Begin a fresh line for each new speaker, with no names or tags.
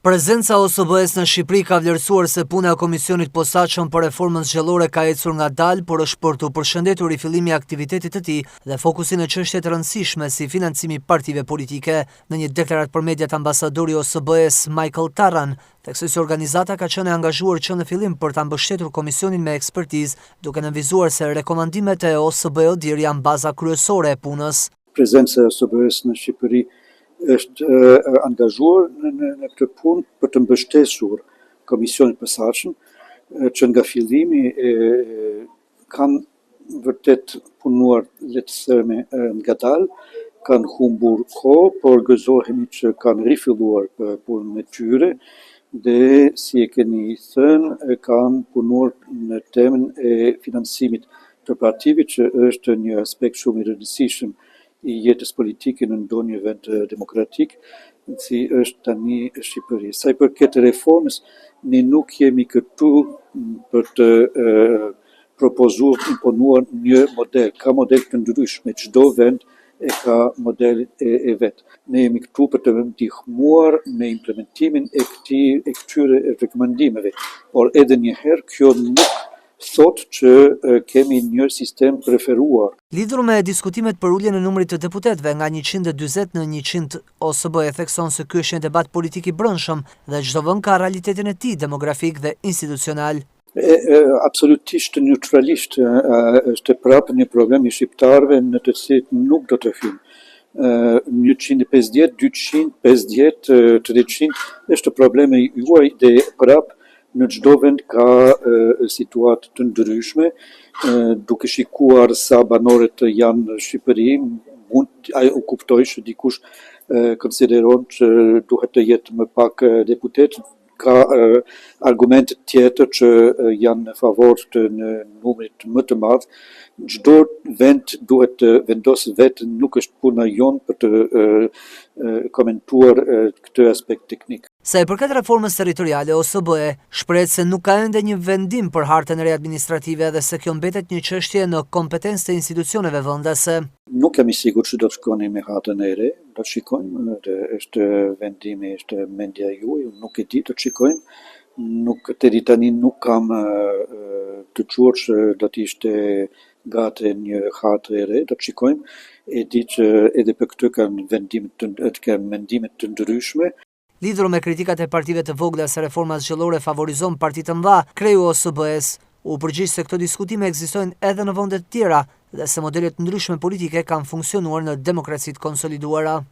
Prezenca e OSBE-së në Shqipëri ka vlerësuar se puna e Komisionit të Posaçëm për Reformën Zgjedhore ka ecur ngadalë, por është për t'u përshëndetur rifillimi i aktivitetit të tij dhe fokusi në çështje të rëndësishme si financimi i partive politike. Në një deklaratë për mediat ambasadori i OSBE-së, Michael Tarran, theksoi se organizata ka qenë e angazhuar që në fillim për ta mbështetur komisionin me ekspertizë, duke nënvizuar se rekomandimet e OSBE-ODIHR janë baza kryesore e punës.
Prezenca e OSBE-së në Shqipëri është angazhuar në në këtë punë për të mbështesur Komisionin e Posaçëm që nga fillimi e kanë vërtet punuar le të themi ngadalë, kanë humbur kohë, por gëzohemi që kanë rifilluar punën e tyre dhe si e keni thënë kanë punuar në temën e financimit të partive që është një aspekt shumë i rëndësishëm i jetës politike në ndonjë vend demokratik, si është tani Shqipëria. Sa i përket reformës, ne nuk jemi këtu për të propozuar, imponuar një model. Ka model të ndryshme, çdo vend e ka modelin e, e vet. Ne jemi këtu për të ndihmuar me implementimin e këtij e këtyre rekomandimeve, por edhe një herë kjo nuk thotë që kemi një sistem preferuar.
Lidhur me diskutimet për uljen e numrit të deputetëve nga 140 në 100, OSBE thekson se ky është një debat politik i brendshëm dhe çdo vend ka realitetin e tij demografik dhe institucional.
E, e, absolutisht neutralisht është prapë një problem i shqiptarëve në të cilët nuk do të hyjmë. 150, 250, 300 është problemi juaj dhe prapë në çdo vend ka situatë të ndryshme, duke shikuar sa banorët janë në Shqipëri, mund ai u kuptoj që dikush konsideron që duhet të jetë më pak deputet, ka argumente tjetër që janë në favor të në numrit më të madh. Çdo vend duhet të vendosë vetë, nuk është puna jonë për të komentuar këtë aspekt teknik.
Sa i përket reformës territoriale, OSBE shprehet se nuk ka ende një vendim për hartën e re administrative dhe se kjo mbetet një çështje në kompetencë të institucioneve vendase.
Nuk jam i sigurt që do të shkoni me hartën e re, do të shikojmë, dhe është vendimi, është mendja juaj, unë nuk e di, do të shikojmë. Nuk deri tani nuk kam dëgjuar që do të ishte gati një hartë e re, do të shikojmë. E di që edhe për këtë kanë vendim të, të mendime të ndryshme.
Lidhur me kritikat e partive të vogla se reforma zgjedhore favorizon partitë të mëdha, kreu i OSBE-s u përgjigj se këto diskutime ekzistojnë edhe në vende të tjera dhe se modele të ndryshme politike kanë funksionuar në demokracitë konsoliduara.